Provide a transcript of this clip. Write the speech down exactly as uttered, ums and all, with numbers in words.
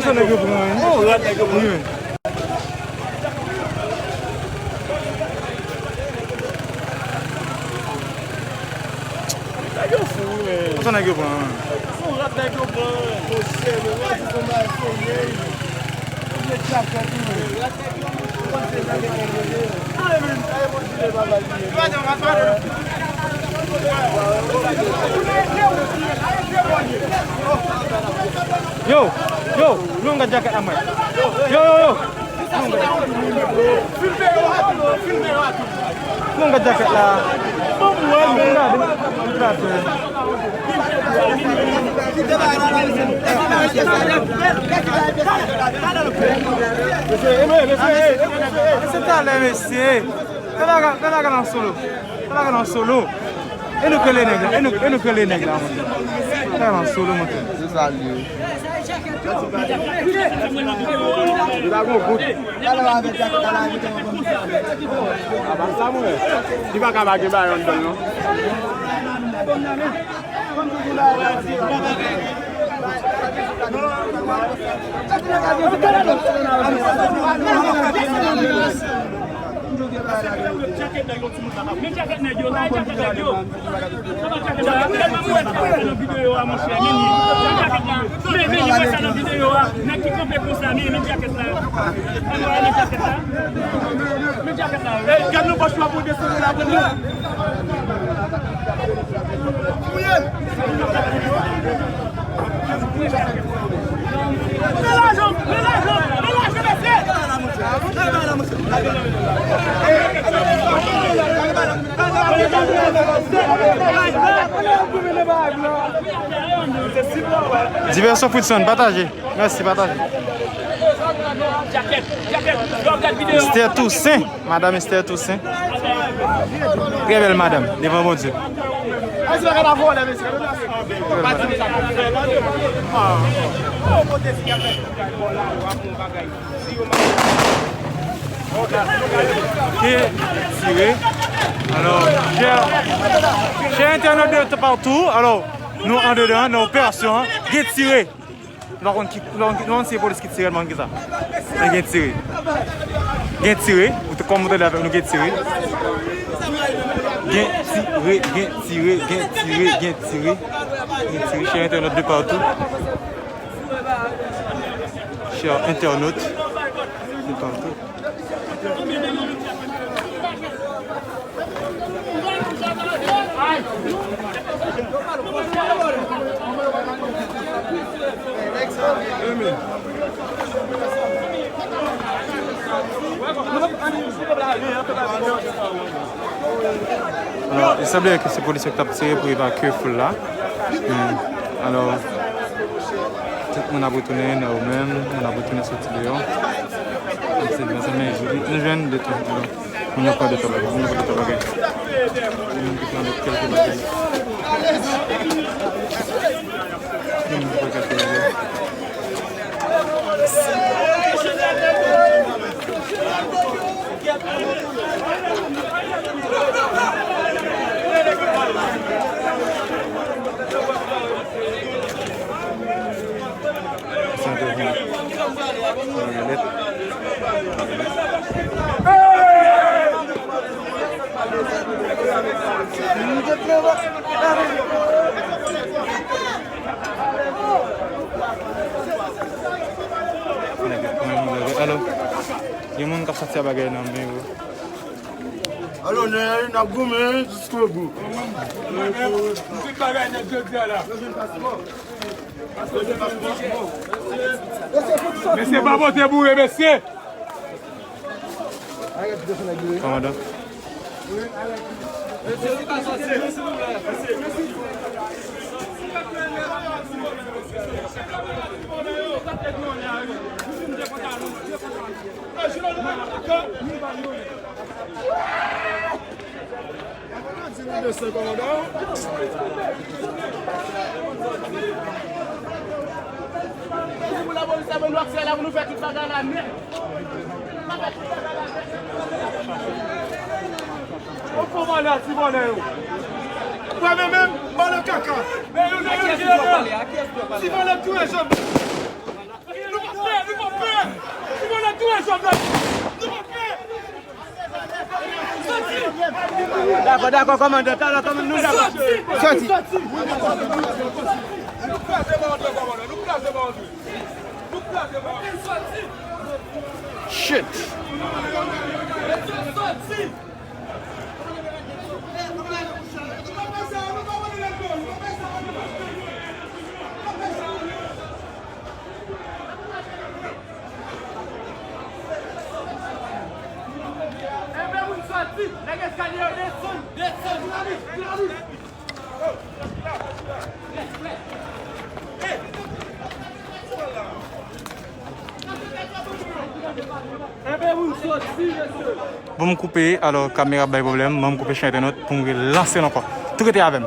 Sa nèg yo pran, wi. Bon, rat nèg yo pran. Wi, men. Nèg yo fou, wi, men. Sa nèg yo pran, wi. Bon, rat nèg yo pran. Monchè, men, wè, se konba, se ye. Ou vle tchakè tou, men. Yo, yo, nou gad jakèt la, mwen. Yo, yo, yo. Nou gad jakèt la. Bon, mwen, men. Mesye, talè, mesye. Fè bagay, fè bagay nan solo. Fè bagay nan solo. E nou kele nèg la. E nou, e nou kele nèg la, monchè. Fè bagay nan solo, monchè. Se sa l ye. Li pa gon gout. Aba sa, mwen. Li pa ka pa gen bagay anndan l, non. Men jakèt nèg yo, la e jakèt nèg yo. Sa pa jakèt la, men mwen sa nan videyo a, monchè, men li. Men, men li, mwen sa nan videyo a. Nèg ki kanpe konsa, men, men jakèt la. Men jakèt la. Men jakèt la. Ey, gad nou bòs la pou desann la, pou nou. Diversion Fritson, pataje. Mèsi, pataje. Esther Toussaint. Madam Esther Toussaint. Trè bèl madanm, devan Bondye. Gen tire. Alò, chè, chè entènot de toupatou, alò, nou andedan, nan operasyon an, gen tire. Nou pa konn ki, nou pa konn ki, nou pa konn si se polis ki tire, nou pa konn ki sa. Men gen tire. Gen tire. Ou te, kòm ou tande avèk nou, gen tire. Gen tire, gen tire, gen tire, gen tire. Gen tire. Chè entènot de toupatou. Chè entènot de toupatou. Alò, li sanble ke se polisye ki t ap tire pou evakye foul la. Men, alò, tout moun ap retounen nan yo menm, moun ap retounen soti deyò. Mèsi, mèsi, men nou jwenn de tou. Moun yo pran de twa bagay, moun yo pran de twa bagay. Moun ki pran de kèlke bagay. Moun ki pran kèlke bagay. Alò, gen moun k ap sòti a bagay nan men yo. Alò, n ap goumen jiskobou. Tout bagay nèt jodi a la. Mesye, pa pote boure, mesye. Kòmandan. Pou lapolis la ban nou aksè la pou nou fè tout bagay la nèt. Yon fo vòlè, ti vòlè yo. Mwen menm, menm, vòlè kaka. Men yon nèg yo ki leve. Ti vòlè tou e jòb. Dakò, dakò, kòmandan, talè, kòmandan, nou dakò. Sòti. Shit. Enben, moun sòti, nèg eskalye yo desann, desann. Enben, moun sòti, mesye. Bon, m koupe, alò, kamera bay pwoblèm, bon, m koupe chen entènot pou m relanse l ankò. Tou rete avè m.